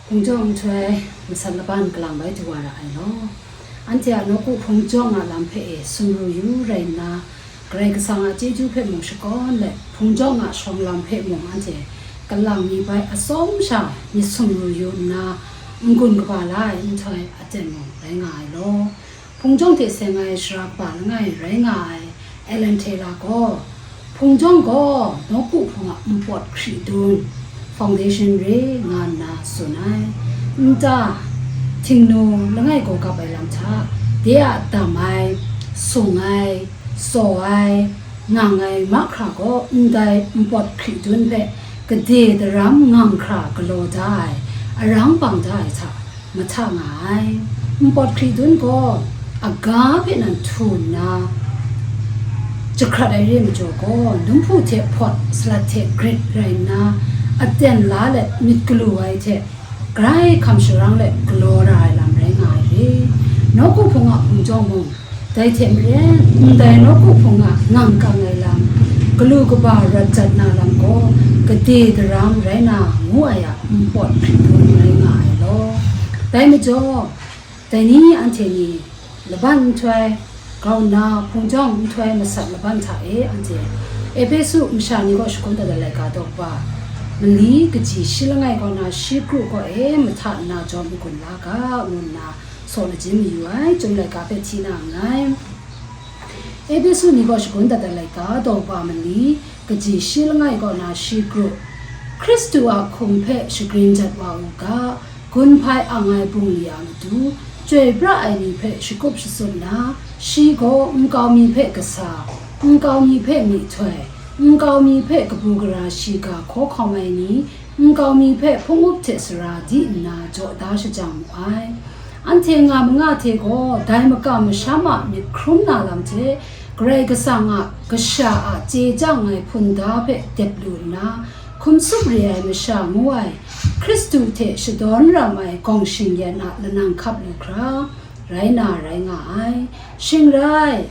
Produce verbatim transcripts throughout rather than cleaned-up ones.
Hpung jawng nhtoi masat laban kalang bai du wa ra ai law, anhte a nawku hpung jawng a lam hpe e sumru yu rai nna, Karai Kasang a chyeju hpe mung shakawn let, hpung jawng a shawng lam hpe mung anhte kalang mi bai atsawm sha myit sumru yu nna, n-gun kaba la ai nhtoi aten mung rai nga ai law. Hpung jawng hte seng ai sara kaba langai rai nga ai Ellen Taylor gaw, hpung jawng gaw nawku hpung a npawt hkri dun, foundation, re nga nna tsun ai. Nta, htingnu langai gaw gap ai lam hta, de a dam ai, sung ai, tsaw ai, ngang ai mahkra gaw ndai npawt hkri dun hpe gade daram ngang hkra galaw da ai, arang bang da ai hta mahta nga ai. Npawt hkri dun gaw aga hpe nan htu nna, jahkrat ai re ai majaw gaw, num hpu hte hpawt, salat hte grit rai nna, aten la let myit galu ai hte grai hkam sharang let galaw ra ai lam rai nga ai re. Nawku hpung a hpung jawng mung, dai hte maren, ndai nawku hpung a ngang kang ai lam, galu kaba rawt jat na lam gaw, gade daram rai na ngu ai a npawt hkri dun rai nga ai law. Dai majaw, dai ni anhte ni laban nhtoi, grau nna hpung jawng nhtoi masat laban hta e anhte Ehpesu masha ni kaw shagun dat ai laika daw kaba mali kaji shi langai kaw na shi kru kaw e mahta nna jawm n-gun la ga, ngu nna saw lajin mayu ai, Chyum laika hpe hti na nngai. Ehpesu ni kaw shagun dat ai laika daw kaba mali kaji shi langai kaw na shi kru, Hkristu a hkum hpe shagrin jat wa u ga, gun hpai ang ai bungli a matu, chyoi pra ai ni hpe shakup shasup nna, shi gaw nkau mi hpe kasa, nkau mi hpe myihtoi, nkau mi hpe kabu gara shiga hkaw hkawm ai ni, nkau mi hpe hpung up hte sara di nna jaw da shajang mu ai. Anhte nga manga hte gaw dai makam masham a myit hkrum na lam hte, Karai Kasang a kasha a chye chyang ai hpunda hpe dep lu nna, hkum tsup re ai masha ngu ai, Hkristu hte shadawn ram ai gawng shingyan a lanang hkap lu hkra, rai na rai nga ai. Shing rai,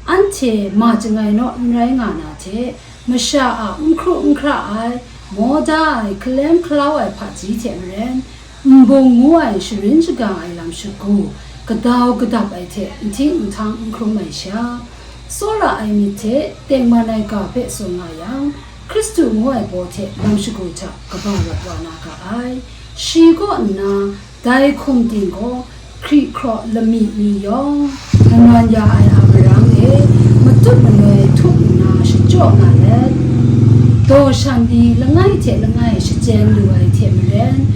anhte ma chyangai naw n rai nga na hte, masha a n hkru n hkra ai, maw da ai, hkalem hkalau ai hpaji hte maren, nbung ngu ai sharin shaga ai lam shagu, kadau kadap ai hte nhting nhtang n hkrum ai sha, tsawra ai myit hte tengman ai ga hpe tsun nga yang, Hkristu ngu ai baw hte lam shagu hta kaba rawt wa na ga ai. Shi kaw nna, dai hkum ting gaw hkri hkraw lami mi yawng, kanawn ya ai a marang e matut manoi htup nna shachyaw nga let, daw shan ni langai hte langai shachyen lu ai hte maren,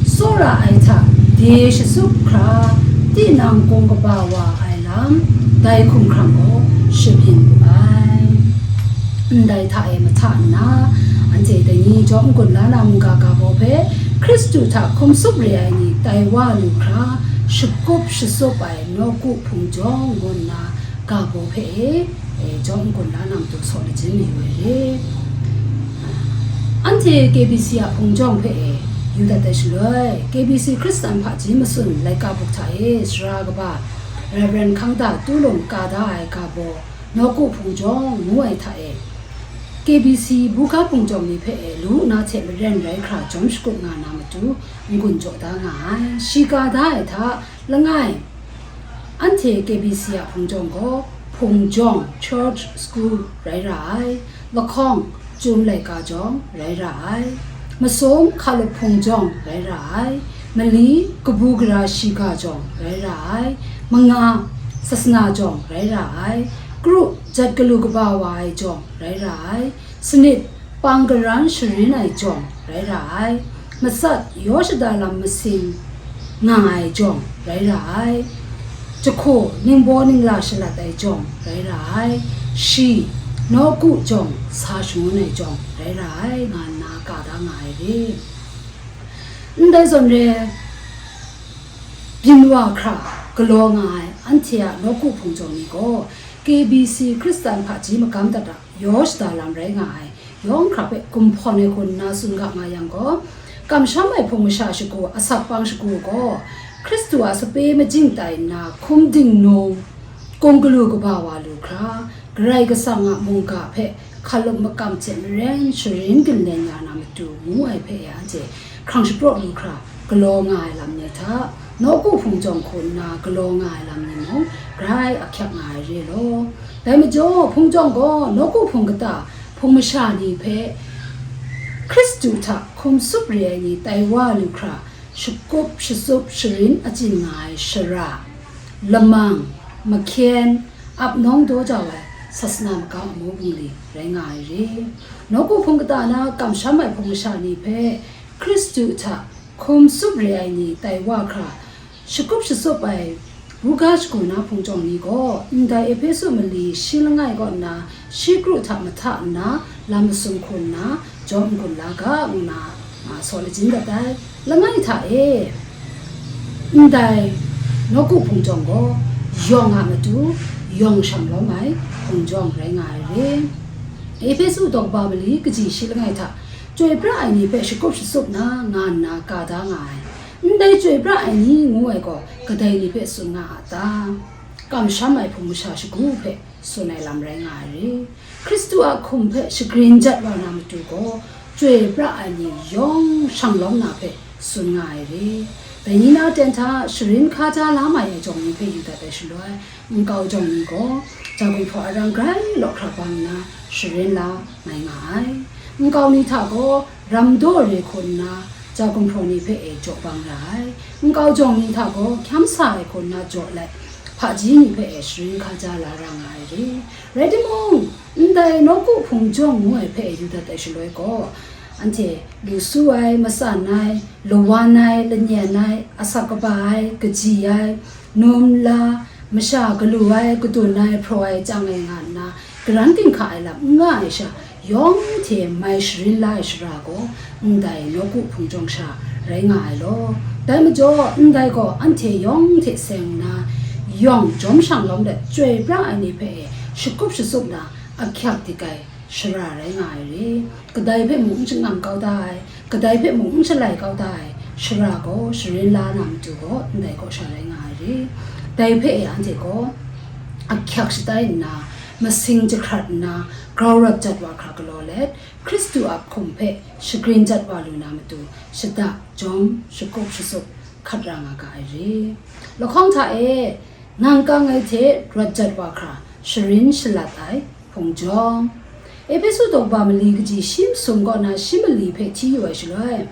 tsawra ai hta de shasup hkra, tinang kung kaba wa ai lam, dai hkumhkrang gaw shabyin wu ai. Ndai hta e mahta nna, anhte dai ni jawm n-gun la na mungga ga baw hpe, Hkristu hta hkum tsup re ai ni tai wa lu hkra, shakup shasup ai nawku hpung jawng ngu nna ga baw hpe e, e, jawm n-gun la na matu saw lajin mayu ai re. Anhte K B C a hpung jawng hpe e, yu dat ai shaloi, K B C Hkristan hpaji matsun laika buk hta e sara kaba, Rev. Hkangda Tulung ka da ai ga baw, nawku hpung jawng ngu ai hta e, K B C buga hpung jawng ni hpe e lu na hte maren rai hkra jawm shakut nga na matu n-gun jaw da nga ai. Shi ka da ai hta langai, anhte K B C a hpung jawng gaw, hpung jawng, church, school, rai ra ai. Lahkawng, Chyum laika jawng rai ra ai. Masum, hkalup hpung jawng rai ra ai. Mali, kabu gara shiga jawng rai ra ai. Manga, sasana jawng rai ra ai. Kru, jat galu kaba wa ai jawng rai ra ai. Sanit, pang karan sharin ai jawng rai ra ai. Matsat, yaw shada lam masing nga ai jawng rai ra ai. Jahku, ningbaw ningla shalat ai jawng rai ra ai. Shi, nawku jawng sa shangun ai jawng rai ra ai, nga nna ka da nga ai re. Ndai zawn re, byin wa hkra galaw nga ai anhte a nawku hpung jawng ni gaw, K B C Hkristan hpaji magam dat a yaw shada lam rai nga ai, yawng hkra hpe gumhpawn ai hku nna tsun ga nga yang gaw, kamsham ai hpung masha shagu, asak pang shagu gaw, Hkristu a sape majing tai nna hkum dingnung, kung galu kaba wa lu hkra, Karai Kasang a mungga hpe hkalup makam hte maren sharin ginlen ya na matu ngu ai hpe anhte hkrang shapraw lu hkra, galaw nga ai lam ni hta, nawku hpung jawng hku nna galaw nga ai lam ni mung grai ahkyak nga ai re law. Dai majaw, hpung jawng gaw nawku hpung kata hpung masha ni hpe Hkristu hta hkum tsup re ai ni tai wa lu hkra, shakup, shatsup, sharin achyin nga ai shara, lamang, mahkyen, ap nawng daw jau ai sasana maga amu bungli rai nga ai re. Nawku hpung kata na kamsham ai hpung masha ni hpe Hkristu hta hkum tsup re ai ni tai wa hkra, shakup shatsup ai buga shagu na hpung jawng ni gaw, ndai Ehpesu mali shi langai kaw nna shi kru hta mahta nna lam masum hku nna jaw n-gun la ga, ngu nna, a, saw lajin dat ai. Langai hta e, ndai nawku hpung jawng gaw, yawng a matu yawng shang lawm ai hpung jawng rai nga ai re. Ehpesu daw kaba mali kaji shi langai hta, chyoi pra ai ni hpe shakup shatsup na nga nna ka da nga ai. Ndai chyoi pra ai ni ngu ai gaw, kadai ni hpe tsun nga a ta? Kamsham ai hpung masha shagu hpe tsun ai lam rai nga ai re. Hkristu a hkum hpe shagrin jat wa na matu gaw, chyoi pra ai ni yawng shang lawm na hpe tsun nga ai re. Dai ni na ten hta sharin hkaja la mai ai jawng ni hpe yu dat ai shaloi, nkau jawng ni gaw, ja gumhpraw arang grai law hkra bang nna sharin la mai nga ai. Nkau ni hta gaw, ram daw re hku nna, ja gumhpraw ni hpe e jaw bang ra ai. Nkau jawng ni hta gaw, hkyam sa ai hku nna jaw let, hpaji ni hpe e sharin hkaja la ra nga ai re. Rai timung, ndai nawku hpung jawng ngu ai hpe e yu dat ai shaloi gaw, anhte lu su ai, matsan ai, lawan ai, lanyen ai, asak kaba ai, kaji ai, num la, masha galu ai, kadun ai, hpraw ai, chyang ai nga nna, karan ginhka ai lam n nga ai sha, yawng hte mai sharin la ai shara gaw, ndai nawku hpung jawng sha rai nga ai law. Dai majaw, ndai gaw anhte yawng hte seng nna, yawng jawm shang lawm let, chyoi pra ai ni hpe e shakup shatsup na, ahkyak dik ai shara rai nga ai re. Kadai hpe mung n shangam kau da ai, kadai hpe mung n shalai kau da ai shara gaw sharin la na matu gaw, ndai kaw sha rai nga ai re. Dai hpe e anhte gaw ahkyak shatai nna, masing jahkrat nna, grau rawt jat wa hkra galaw let, Hkristu a hkum hpe shagrin jat wa lu na matu, shada, jawm, shakup, shasup hkat ra nga ga ai re. Lahkawng hta e, ngang kang ai hte rawt jat wa hkra, sharin shalat ai hpung jawng. Ehpesu daw kaba mali kaji shi masum kaw na shi mali hpe hti yu ai shaloi,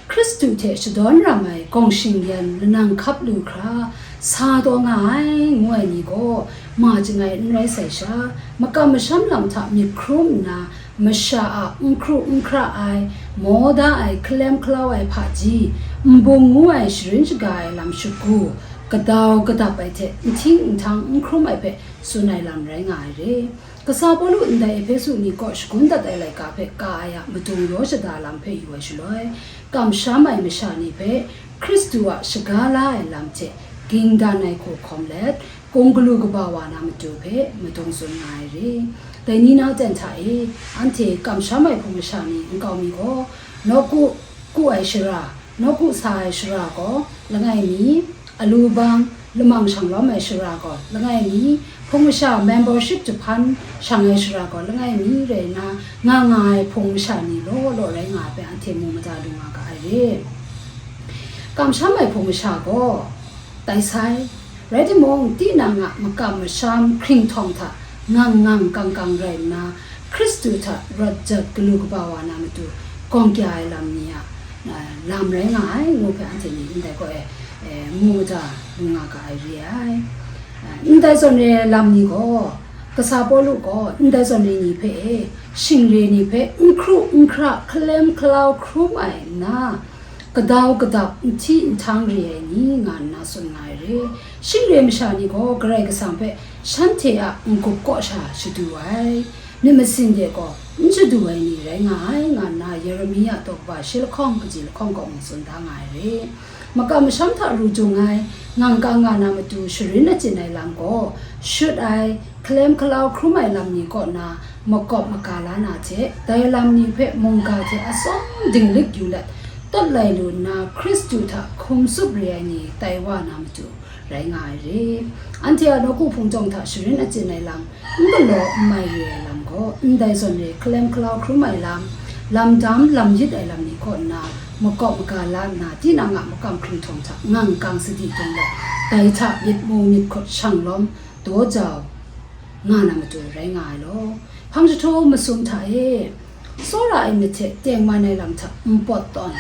Hkristu hte shadawn ram ai gawng shingyan lanang hkap lu hkra, sa taw nga ai, ngu ai ni gaw, ma chyangai n rai sai sha, makam masham lam hta myit hkrum nna, masha a n hkru n hkra ai, maw da ai, hkalem hkalau ai hpaji, nbung ngu ai sharin shaga ai lam shagu, kadau kadap ai hte nhting nhtang n hkrum ai hpe tsun ai lam rai nga ai re. Kasa Pawlu ndai Ehpesu ni kaw shagun dat ai laika hpe ka ai a madung yaw shada lam hpe yu ai shaloi, kamsham ai masha ni hpe Hkristu a shaga la ai lam hte ging dan ai hku hkawm let, kung galu kaba wa na matu hpe madung tsun nga ai re. Dai ni na ten hta e, anhte kamsham ai hpung masha ni nkau mi gaw, nawku ku ai shara, nawku sa ai shara gaw langai mi, alu bang, lamang shang lawm ai shara gaw langai mi, hpung masha membership jahpan shang ai shara gaw langai mi rai nna, nga nga ai hpung masha ni law law rai nga ai hpe anhte mu mada lu nga ga ai re. Kamsham ai hpung masha gaw, tai sai, rai timung, tinang a makam masham hkringhtawng hta ngang ngang kang kang rai nna, Hkristu hta rawt jat galu kaba wa na matu gawng kya ai lam ni a, a, lam rai nga ai, ngu hpe anhte ni ndai gaw e, e, mu mada lu nga ga ai re ai. A, ndai zawn re ai lam ni gaw, kasa Pawlu gaw ndai zawn re ni hpe e, shingre ni hpe n hkru n hkra, hkalem hkalau hkrum ai nna, kadau kadap, nhti nhtang re ai ni, nga nna tsun nga ai re. Shingre masha ni gaw Karai Kasang hpe shanhte a n-gup kaw sha shadu ai, myit masin de gaw n shadu ai ni rai nga ai, nga nna Yeremia daw kaba shi lahkawng kaji lahkawng kaw mung tsun da nga ai re. Makam masham hta ru jung ai, ngang kang nga na matu sharin achyin ai lam gaw, shut ai, hkalem hkalau hkrum ai lam ni kaw na makawp maka la na hte, dai lam ni hpe mungga hte atsawm dinglik yu let, tawt lai lu nna Hkristu hta hkum tsup re ai ni tai wa na matu rai nga ai re. Anhte a nawku hpung jawng hta sharin achyin ai lam, n galaw n mai re ai lam gaw, ndai zawn re hkalem hkalau hkrum ai lam, lam dam lam yit ai lam ni kaw nna makawp maga la nna, tinang a makam hkringhtawng hta ngang kang sadi ding let, dai hta myit mu myit hkut shang lawm daw jau nga na matu rai nga ai law. Hpang jahtaw masum hta e, tsawra ai myit hte tengman ai lam hta npawt tawn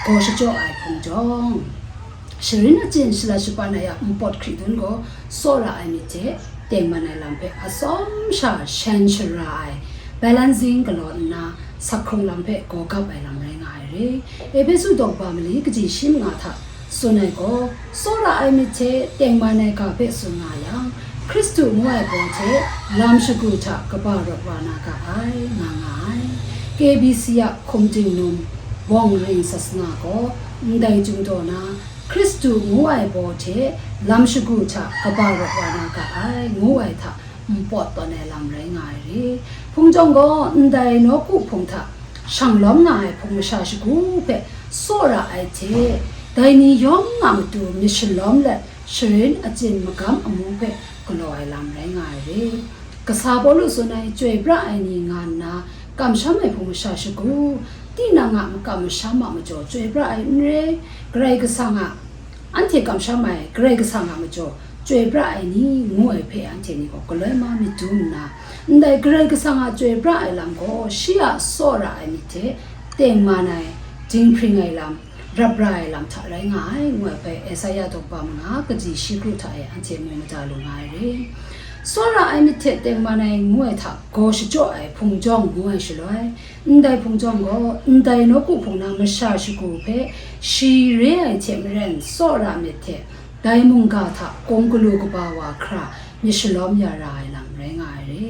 gaw shachyaw ai hpung jawng, sharin achyin shalat shapan ai a npawt hkri dun gaw, tsawra ai myit hte tengman ai lam hpe atsawm sha shen shara ai, balancing galaw nna, sak hkrung lam hpe gaw gap ai lam rai nga ai re. Ehpesu daw kaba mali kaji shi manga hta tsun ai gaw, tsawra ai myit hte tengman ai ga hpe tsun nga yang, Hkristu ngu ai baw hte lam shagu hta kaba rawt wa na ga ai, nga nga ai. K B C a hkum dingnum bawng ring sasana gaw ndai chyum daw na, Hkristu ngu ai baw hte lam shagu hta kaba rawt wa na ga ai, ngu ai hta npawt tawn ai lam rai nga ai re. Hpung jawng gaw ndai nawku hpung hta shang lawm nga ai hpung masha shagu hpe tsawra ai hte, dai ni yawng a matu myit shalawm let sharin achyin magam amu hpe galaw ai lam rai nga ai re. Kasa Pawlu tsun ai chyoi pra ai ni nga nna kamsham ai hpung masha shagu, tinang a makam masham a majaw chyoi pra ai n re, Karai Kasang a anhte kamsham ai Karai Kasang a majaw chyoi pra ai ni, ngu ai hpe anhte ni gaw galoi ma myit dum nna, ndai Karai Kasang a chyoi pra ai lam gaw shi a tsawra ai myit hte tengman ai, dinghpring ai lam, rap ra ai lam hta rai nga ai, ngu ai hpe Esaia daw kaba manga kaji shi kru hta e anhte mu mada lu nga ai re. Tsawra ai myit hte tengman ai ngu ai hta gaw shachyaw ai hpung jawng ngu ai shaloi, ndai hpung jawng gaw ndai nawku hpung na masha shagu hpe shi re ai hte maren tsawra myit hte dai mungga hta kawng galu kaba wa hkra myit shalawm ya ra ai lam rai nga ai re.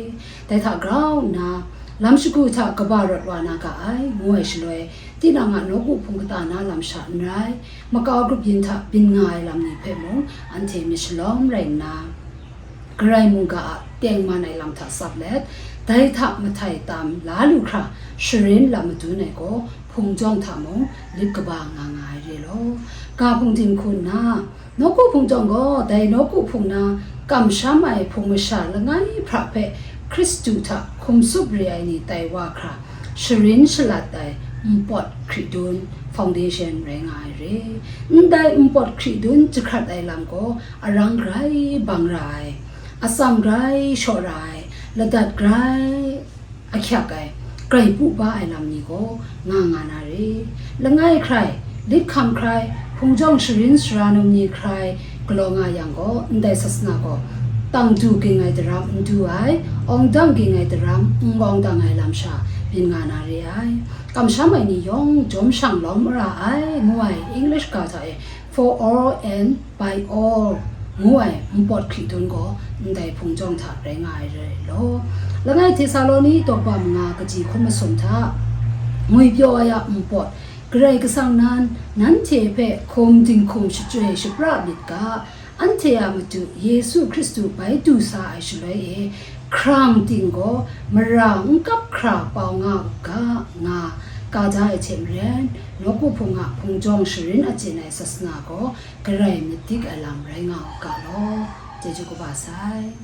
Dai hta grau nna, lam shagu hta kaba rawt wa na ga ai, ngu ai shaloi, tinang a nawku hpung kata na lam sha n rai, makau grup yin hta byin nga ai lam ni hpe mung anhte myit shalawm rai nna, Karai mungga a tengman ai lam hta tsap let, dai hta mahtai tam la lu hkra sharin lam madun ai gaw, hpung jawng hta mung lit kaba nga nga ai re law. Ga hpung dinghku nna, nawku hpung jawng gaw dai nawku hpung na kamsham ai hpung masha langai hpra hpe Hkristu hta hkum tsup re ai ni tai wa hkra, sharin shalat ai npawt hkri dun, foundation, rai nga ai re. Ndai npawt hkri dun jahkrat ai lam gaw arang grai bang ra ai, atsam grai shaw ra ai, ladat grai ahkyak ai, grai pu ba ai lam ni gaw nga nga na re. Langai hkrai, lit hkam hkrai, hpung jawng sharin sara num ni hkrai galaw nga yang gaw, ndai sasana gaw tang du ging ai daram n du ai, awng dang ging ai daram n awng dang ai lam sha byin nga na re ai. Kamsham ai ni yawng jawm shang lawm ra ai, ngu ai English ga hta e, for all and by all, ngu ai npawt hkri dun gaw ndai hpung jawng hta rai nga ai re law. Langai Htesaloni daw kaba manga kaji hkum masum hta, ngwipyaw ai a npawt, Karai Kasang nan nanhte hpe hkum dinghkum shachyoi shapra myit ga, anhte a matu Yesu Hkristu bai du sa ai shaloi e, hkrang ting gaw mara n kap hkra pau nga u ga, nga ka da ai hte maren, nawku hpung a hpung jawng sharin achyin ai sasana gaw Karai madik ai lam rai nga u ga law. Chyeju kaba sai.